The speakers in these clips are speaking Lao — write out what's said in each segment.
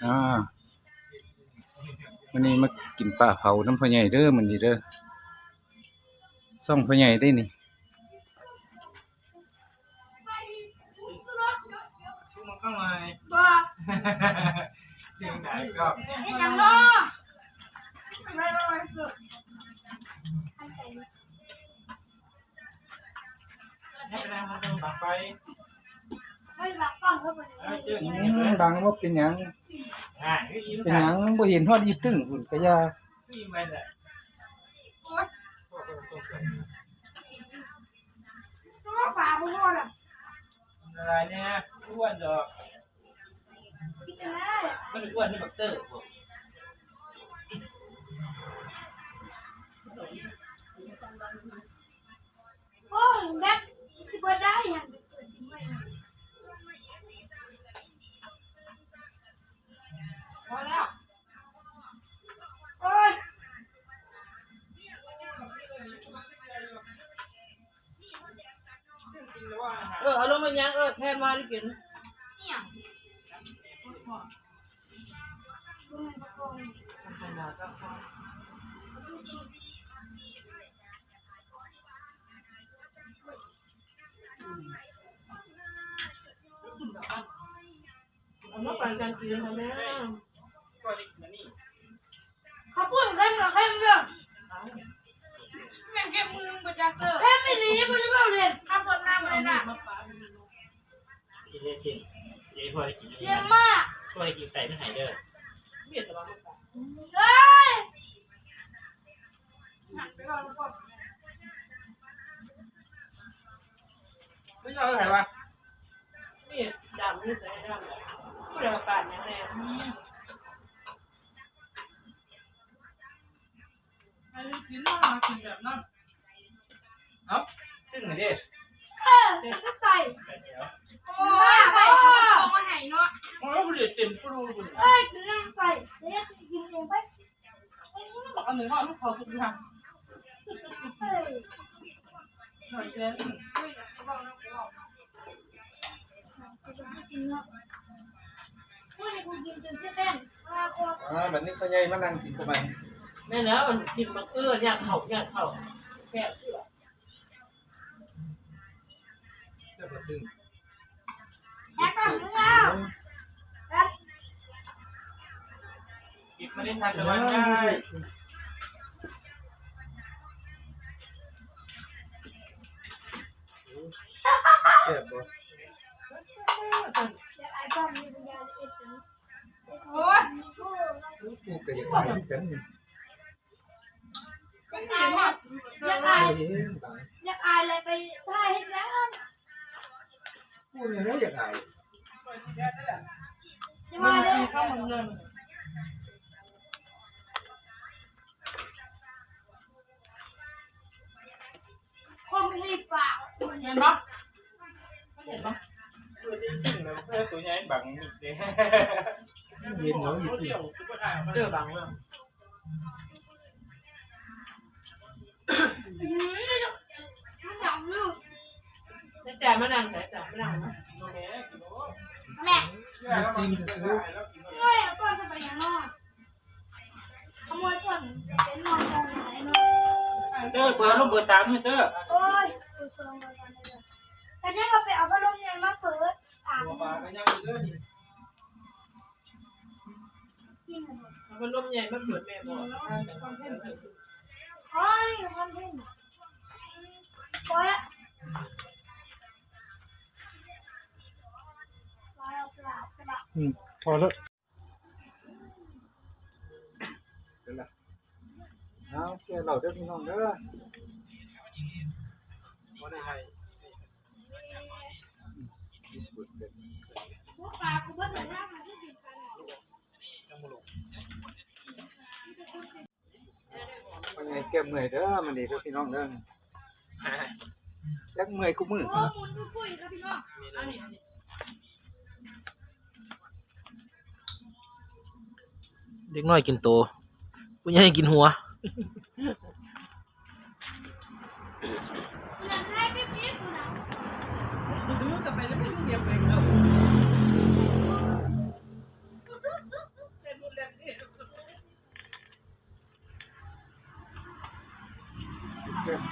ອ່າ ມື້ນີ້ມາກິນປາເຜົານຳພໍ່ໃຫຍ່ເດີ ມື້ນີ້ເດີ ຊ່ອງພໍ່ໃຫຍ່ເດ້ນີ້. ອືມ ບັງບໍ່ເປັນຫຍັງ ເປັນຫຍັງ ບໍ່ເຫັນຮອດອີຕຶ້ງພຸ້ນກະຢ່າ. ປາບໍ່ພໍລະ ລະລາຍແນ່ ອ້ວນດອກ ກິນໄດ້ ມັນອ້ວນຄືບັກເຕີ ໂອ້ຍ ແບັບຊິບໍ່ໄດ້ຫຍັງ ພໍແລ້ວ ໂອ້ຍ ເອີ ເອົາລົງມາຍັງ ເອີ ແພນວ່າໄດ້ກິນ ອີ່ຫຍັງ? ເອົາມາປັນກັນກິນຫັ້ນແຫຼະ. ເຂົ້າປຸ້ນເຄັມກໍເຄັມເດີ ແມ່ນເຄັມມືບໍ່ຈັກເດີ ເຄັມອີ່ຫຼີ ບໍ່ໄດ້ເວົ້າຫຼິ້ນ ເຂົ້າປຸ້ນນ້ຳເລີຍນະ. ກິນເລີຍ ກິນ ເອີ ພໍ່ໃຫ້ກິນເລີຍ ເຄັມມາກ ພໍ່ໃຫ້ກິນໃສ່ມັນໃຫ້ເດີ ເອີຍ ໜັກໄປເວົ້ານຳພໍ່ ໄປເວົ້າໃສວະ ນີ້ດຳຢູ່ໃສດຳ ຜູ້ໃດວ່າປານຫຍັງແດ່ ອືມ ໃຫ້ກິນເນາະ ກິນແບບນັ້ນ ເອົ້າ ຕຶ້ງໃຫ້ເດ້ ເອີ ກິນໃສ່ ໂອ້ຍ ເອົາມາໃຫ້ເນາະ ໂອ້ຍ ເອົາເລີຍເຕັມປະຕູ ເອີຍ ກິນໃສ່ ເຮັດກິນເອງໄປ ບັກອັນນີ້ເນາະ ມັນເຂົ້າສຸກຢູ່ຫັ້ນ ເອີຍ ໜ້ອຍແຕ່ ອ່າ ບັດນີ້ພໍ່ໃຫຍ່ມານັ່ງກິນເຂົ້າໄປ ແມ່ນແລ້ວ ກິນບັກເອື້ອ ຍາກເຂົ້າ ຍາກເຂົ້າ ແຊບເທື່ອ ແຊບບໍ່ຕື່ມ ແລ້ວກໍເມືອ ກິນມາເລັດທານຕະວັນໄດ້ ແຊບບໍ່? ໂອ້ຍ ກູກະຢາກອາຍຄືກັນນີ້ ຢາກອາຍ ຢາກອາຍແລ້ວໄປຖ່າຍເຮັດຫຍັງ? ກູນີ້ແຫຼະຢາກອາຍ ຢ່າວ່າເດີ ຄົນມີປາກ ເຫັນບໍ່? ເຫັນບໍ່? ຕົວໃຫຍ່ບັງມິດເດ້ ເຫັນເນາະ ເອີ ບັງເນາະ. ອືມ ມັນດຳຢູ່ ໃສ່ຈານມານັ່ງ ໃສ່ຈານມານັ່ງ ແມ່ ເຮັດຊີມຊື່ໆ ເອີຍ ເອົາກ່ອນຈະໄປຫຍັງເນາະ ຂະໂມຍກ່ອນ ເປັນນອນກ່ອນໄປເນາະ ເດີ ເປີດລົມເບີດສາມເດີ ໂອ້ຍ ເປີດສອງເບີດສາມເດີ ກະຍັງວ່າໄປເອົາພັດລົມໃຫຍ່ມາເປີດ ອ່າ ເອົາພັດລົມໃຫຍ່ມາເປີດແມ່ບໍ່? ໂອ້ຍ ຄອນເທັນ ພໍລະ ອືມ ພໍລະ ເອົາ ແກ່ເຫຼົ້າເດີພີ່ນ້ອງເດີ ບໍ່ໄດ້ໃຫ້ ພໍ່ໃຫຍ່ແກ້ເມື່ອຍເດີມື້ນີ້ເດີພີ່ນ້ອງເດີ ຈັກເມື່ອຍຄູ່ມື້. ເດັກນ້ອຍກິນໂຕ ຜູ້ໃຫຍ່ກິນຫົວ. ມັນຈະໄປແລ້ວ ມັນຢາກໄປແລ້ວ.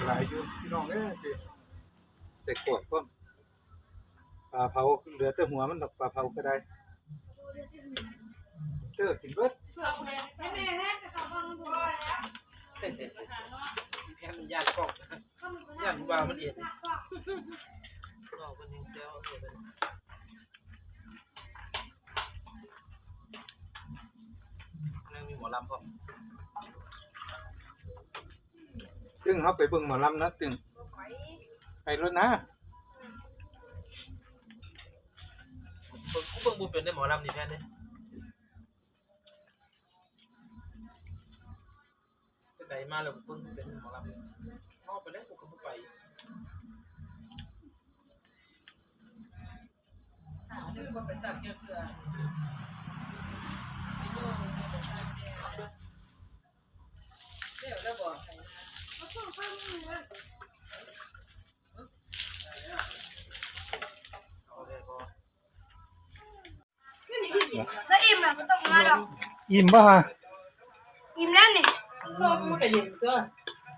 ຫຼາຍຢູ່ພີ່ນ້ອງເອີຍ ໃສ່ຂວດພ້ອມ ປາເຜົາ ເຫຼືອແຕ່ຫົວມັນດອກ ປາເຜົາກໍໄດ້ ເອີ ກິນເບິດ ແມ່ນມັນຢ້ານກ້ອງ ຢ້ານຜູ້ບ່າວມັນເຫັນ ນ້ອງເພິ່ນຍັງແຊວເຮົາເລີຍ ຍັງມີໝໍລຳພ້ອມ ຕຶງເຮົາໄປເບິ່ງໝໍລຳນະ ຕຶງ ໄປໂລດນະ ເບິ່ງ ເບິ່ງບໍ່ເປັນເດ້ ໝໍລຳນີ້ແມ່ນເດ້ ຈັ່ງໃດມາແລ້ວເບິ່ງເປັນໝໍລຳ ເຮົາໄປແລ້ວ ກູກໍບໍ່ໄປ ບໍ່ໄປສັກເທື່ອ ແລ້ວບໍ່ ແລ້ວອີ່ມແລ້ວ ບໍ່ຕ້ອງມາດອກ ອີ່ມບໍ່ຫະ? ອີ່ມແລ້ວນີ້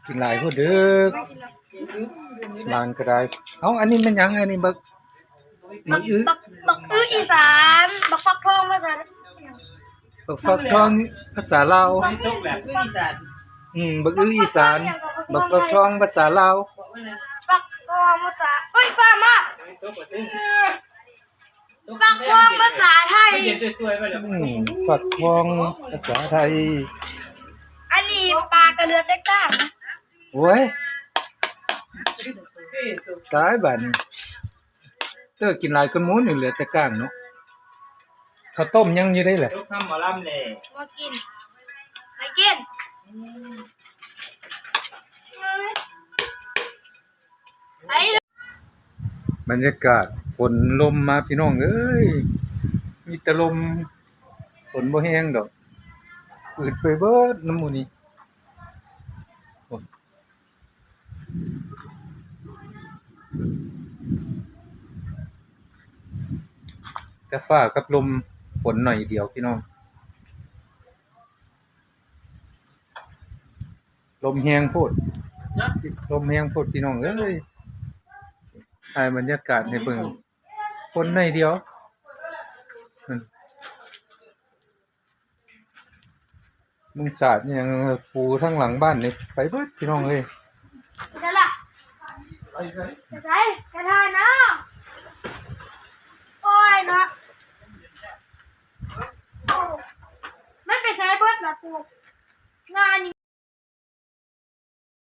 ກິນຫຼາຍໂພດເດີ ຫຼານກໍໄດ້ ເອົ້າ ອັນນີ້ແມ່ນຫຍັງ? ອັນນີ້ບັກ ບັກອຶ ບັກ ບັກອຶອີສານ ບັກຟັກທອງພາສາ ບັກຟັກທອງພາສາລາວ ບັກອຶອີສານ ອືມ ບັກອຶອີສານ ບັກຟັກທອງພາສາລາວ ບັກທອງພາສາ ເອີຍ ຟ້າມາ ບັກທອງພາສາໄທ ອືມ ຟັກທອງພາສາໄທ ອັນນີ້ປາກະເຫຼືອແຕ່ກ້າງນະ ໂອ້ຍ ຕາຍບາດນີ້ ເອີ ກິນຫຼາຍກວ່າໝູ່ນີ້ ເຫຼືອແຕ່ກ້າງເນາະ ເຂົ້າຕົ້ມຍັງຢູ່ເດ້ແຫຼະ ຈົບນຳໝໍລຳແຫຼະ ບໍ່ກິນ ໃຫ້ກິນ ໄປ ບັນຍາກາດຝົນລົມມາພີ່ນ້ອງເອີຍ ມີແຕ່ລົມ ຝົນບໍ່ແຮງດອກ ອືດໄປເບິດນຳໝູ່ນີ້ ໂອ້ ແຕ່ຟ້າກັບລົມ ຝົນໜ້ອຍດຽວພີ່ນ້ອງ ລົມແຮງໂພດ ລົມແຮງໂພດພີ່ນ້ອງເອີຍ ຖ່າຍບັນຍາກາດໃຫ້ເບິ່ງ ຝົນໜ້ອຍດຽວ ມຸງສາດອີ່ຫຍັງ ປູທາງຫຼັງບ້ານນີ້ໄປເບິດພີ່ນ້ອງເອີຍ ໄປໃສລະ? ໄປໃສ? ໄປໃສ? ກະຖ່າຍນະ ໂອ້ຍເນາະ ມັນໄປໃສເບິດລະປູ ງານີ້